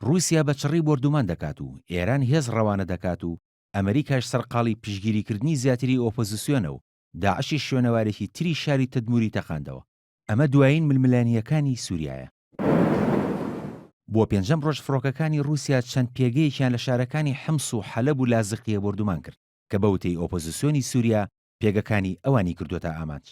ڕووسیا بە چڕی بۆردومان دەکات و ئێران هێز ڕەوانە دەکات و ئەمریکاش سەرقاڵی پشتگیریکردنی زیاتری ئۆپۆزسیۆنە و داعشیش شوێنەوارێکی تری شاری تەدموری تەقاندەوە. ئەمە دوایین ململانییەکانی سوریایە. بۆ پێنجەم ڕۆژ فڕۆکەکانی ڕووسیا چەند پێگەیەکیان لە شارەکانی حمس و حەلەب و لازقیە بۆردومان کرد کە بە وتەی ئۆپۆزسیۆنی سوریا پێگەکانی ئەوانی کردووەتە ئامانج.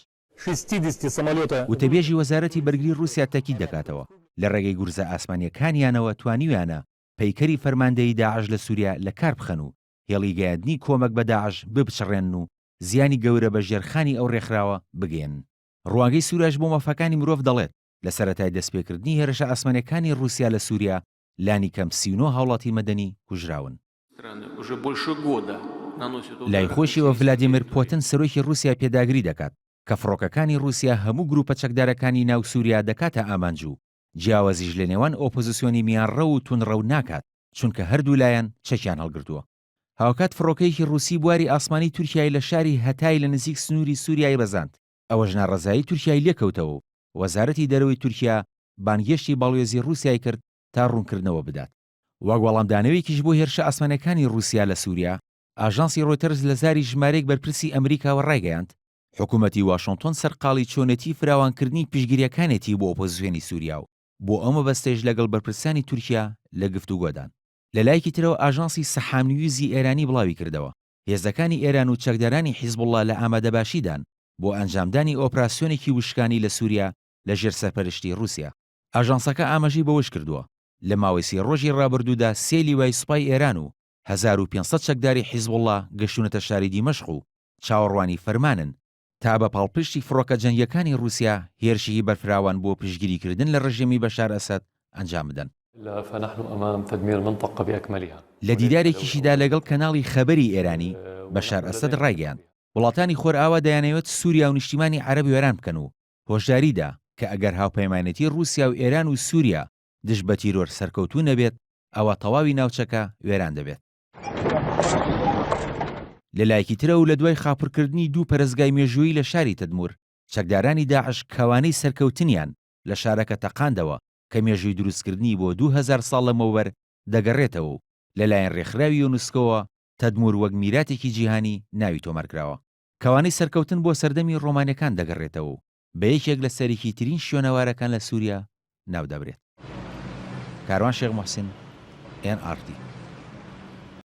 وتەبێژی وەزارەتی بەرگری ڕووسیا تەئکید دەکاتەوە، لە ڕێگەی گورزە ئاسمانییەکانیانەوە توانیویانە پەیکەری فەرماندەیی داعش لە سوریا لە کار بخەن و هێڵی گەیاندنی کۆمەک بە داعش بپچڕێنن و زیانی گەورە بە ژێرخانی ئەو ڕێکخراوە بگەیەنن. ڕوانگەی سوریاش بۆ مافەکانی مرۆڤ دەڵێت، لە سەرەتای دەستپێکردنی هێرشە ئاسمانییەکانی ڕووسیا لە سوریا لانیکەم 39 هاوڵاتی مەدەنی کوژراون. لای خۆیشیەوە ڤلادیمیر پوتن سەرۆکی ڕووسیا پێداگری دەکات کە فڕۆکەکانی ڕووسیا هەموو گروپە چەکدارەکانی ناو سوریا دەکاتە ئامانج و جیاوازیش لە نێوان ئۆپۆزسیۆنی میانڕەو و توندڕەو ناکات چونکە هەردوولایان چەکیان هەڵگرتووە. هاوکات فڕۆکەیەکی ڕووسی بواری ئاسمانی تورکیای لە شاری هەتای لە نزیک سنووری سوریای بەزاند، ئەوەش ناڕەزایی تورکیای لێکەوتەوە و وەزارەتی دەرەوەی تورکیا بانگهێشتی باڵوێزی ڕووسیای کرد تا ڕوونکردنەوە بدات. وەک وەڵامدانەوەیەکیش بۆ هێرشە ئاسمانییەکانی ڕووسیا لە سوریا، ئاژانسی ڕۆیتەرز لە زاری ژمارەیەک بەرپرسی ئەمریکاوە ڕایگەیاند، حکومەتی واشنتۆن سەرقاڵی چۆنێتی فراوانکردنی پشتگیرییەکانێتی بۆ ئۆپۆزسیۆنی سوریا و بۆ ئەو مەبەستەیش لەگەڵ بەرپرسانی تورکیا لە گفتوگۆدان. لە لایەکی ترەوە ئاژانسی سەحام نیوزی ئێرانی بڵاویکردەوە، هێزەکانی ئێران و چەکدارانی حیزبوڵڵا لە ئامادەباشیدان بۆ ئەنجامدانی ئۆپراسیۆنێکی وشکانی لە سوریا لە ژێر سەرپەرشتی ڕووسیا. ئاژانسەکە ئاماژەی بەوەشکردووە، لە ماوەی سێ ڕۆژی ڕابردوودا سێ لیوای سوپای ئێران و 1500 چەکداری حیزبوڵڵا گەشتوونەتە شاری دیمەشق و چاوەڕوانی فەرمانن تا بە پاڵپشتی فڕۆکە جەنگییەکانی ڕووسیا هێرشێکی بەرفراوان بۆ پشتگیریکردن لە ڕژێمی بەشار ئەسەد ئەنجام بدەن. لە دیدارێکیشیدا لەگەڵ کەناڵی خەبەری ئێرانی، بەشار ئەسەد ڕایگەیاند، وڵاتانی خۆرئاوا دەیانەوێت سووریا و نیشتیمانی عەرەب وێران بکەن و هۆشداری دا کە ئەگەر هاوپەیمانێتی ڕووسیا و ئێران و سووریا دژ بە تیرۆر سەرکەوتوو نەبێت، ئەوا تەواوی ناوچەکە وێران دەبێت. لە لایەکی ترەوە لە دوای خاپوورکردنی دوو پەرستگای مێژوویی لە شاری تەدمور، چەکدارانی داعش کەوانەی سەرکەوتنیان لە شارەکە تەقاندەوە کە مێژووی دروستکردنی بۆ 2000 ساڵ لەمەوبەر دەگەڕێتەوە و لەلایەن رێکخراوی یونسکۆوە تەدمور وەک میراتێکی جیهانی ناوی تۆمارکراوە. کەوانەی سەرکەوتن بۆ سەردەمی رۆمانەکان دەگەڕێتەوە و بە یەکێک لە سەرەکیترین شوێنەوارەکان لە سووریا ناودەبرێت. کاروان شێخ موحسین، ئێن ئاڕ تی.